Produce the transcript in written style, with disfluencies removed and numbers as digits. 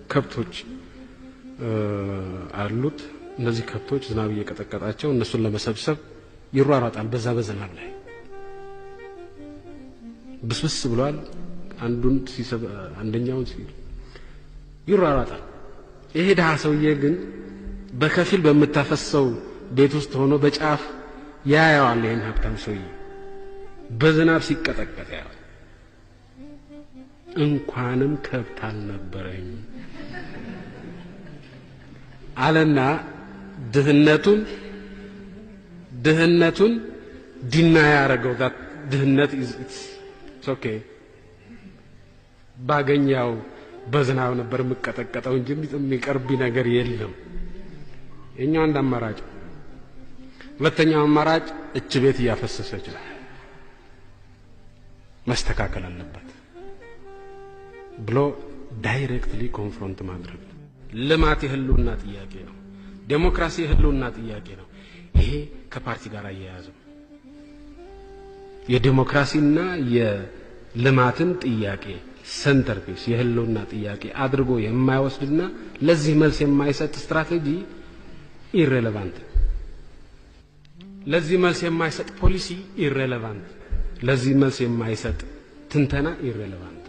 ከብቶች አሉት። እነዚህ ከብቶች ዝናብ እየቀጠቀጣቸው እነሱን ለመሰብሰብ ይሯሯጣል። በዛ በዝናብ ላይ ብስብስ ብሏል። አንዱን ሲሰብ አንደኛውን ሲል ይሯሯጣል። ይሄ ድሃ ሰውዬ ግን በከፊል በምታፈሰው ቤት ውስጥ ሆኖ በጫፍ ያየዋል። ይሄን ሀብታም ሰውዬ በዝናብ ሲቀጠቀጥ ያየዋል። እንኳንም ከብት አልነበረኝ አለና ድህነቱን deny ያደረገው። ድህነት it's okay፣ ባገኘው በዝናብ ነበር የምቀጠቀጠው እንጂ የሚቀርብኝ ነገር የለም። የኛው አንድ አማራጭ። ሁለተኛው አማራጭ እች ቤት እያፈሰሰች ነው፣ መስተካከል አለበት ብሎ directly confront ማድረግ ነው። ልማት የህልውና ጥያቄ ነው። ዴሞክራሲ የህልውና ጥያቄ ነው። ይሄ ከፓርቲ ጋር አያያዝም። የዴሞክራሲና የልማትን ጥያቄ centerpiece የህልውና ጥያቄ አድርጎ የማይወስድና ለዚህ መልስ የማይሰጥ ስትራቴጂ irrelevant፣ ለዚህ መልስ የማይሰጥ ፖሊሲ irrelevant፣ ለዚህ መልስ የማይሰጥ ትንተና irrelevant።